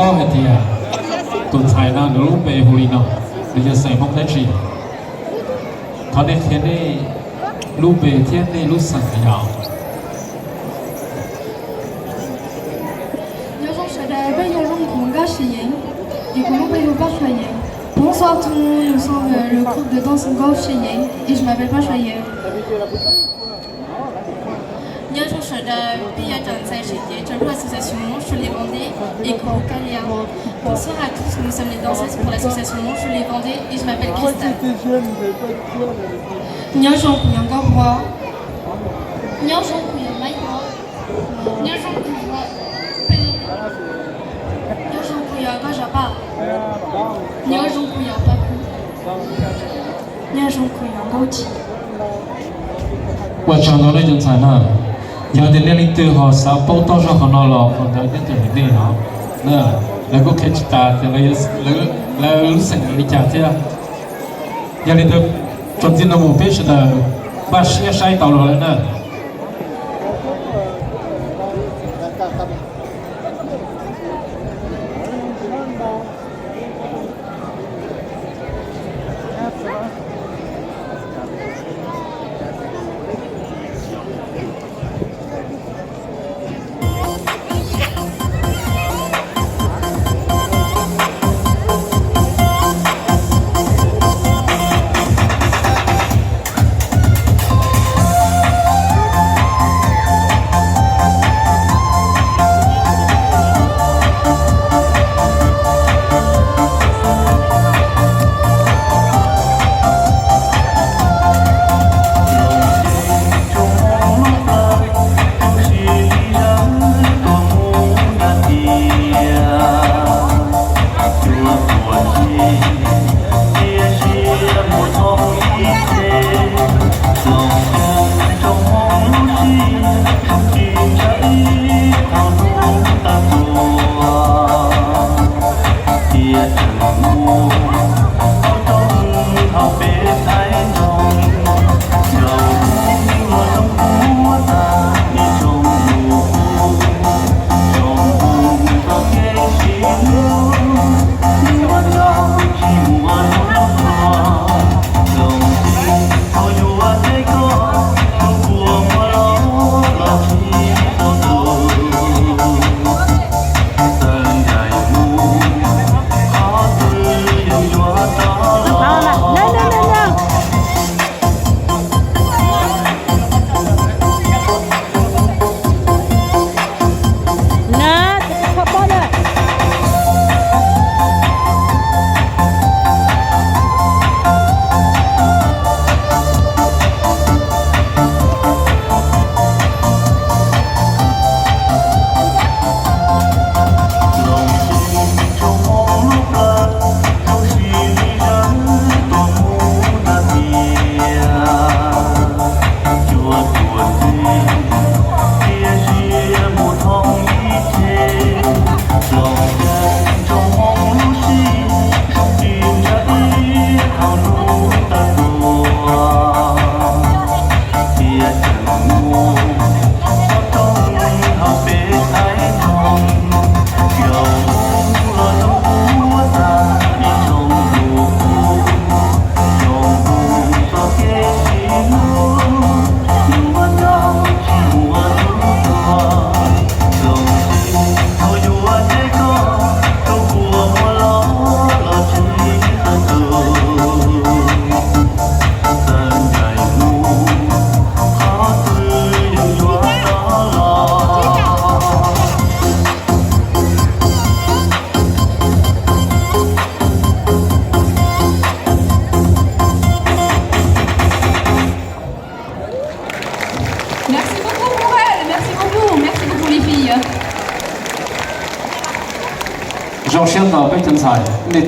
Paub hais tias tus ntxhais no nws lub npe hu li no, nws yog xeem Hmoob dab tsi? Thov nej qhia nej lub npe thiab nej lub xeem yom. Nyob zoo sawv daws, peb yog Nkauj Sia Yeeb, es kuv lub npe hu Paj Sia Yeeb. Bonsoir tout le monde, nous sommes euh, le groupe de danse Nkauj Sia Yeeb, et je m'appelle Paj Sia Yeeb. Nyob zoo sawv daws, peb yog cov ntxhais tseem ceeb rau lub association Chaules-les-Vendées et Kuv Kalia. Bonsoir à tous, nous sommes les danseuses pour l'association Chaules-les-Vendées et je m'appelle Krista. Nyob zoo, kuv yog Nkauj Huab. Nyob zoo, kuv yog Maiv Huab. Nyob zoo, kuv yog Paj Yeeb. Nyob zoo, kuv yog Nkauj Zam Paj. Nyob zoo, kuv yog Paj Kub. Nyob zoo, kuv yog Nkauj Chim. Ua tsaug ntau nej cov ntxhais na. Yog tias nej leej twg ho xav paub toj zog qhov no los qhov ntawd nyob rau ntawm nej no. Lawv kuj qhia tsis tas tias lawv lub xeem li cas thiab. Yog li ntawd, txuas ntxiv no mus peb sawv daws npaj siab saib tau los lawm na. Merci beaucoup pour elle, merci beaucoup, merci beaucoup les filles. Zoo siab ntau peb cov ntxhais, nej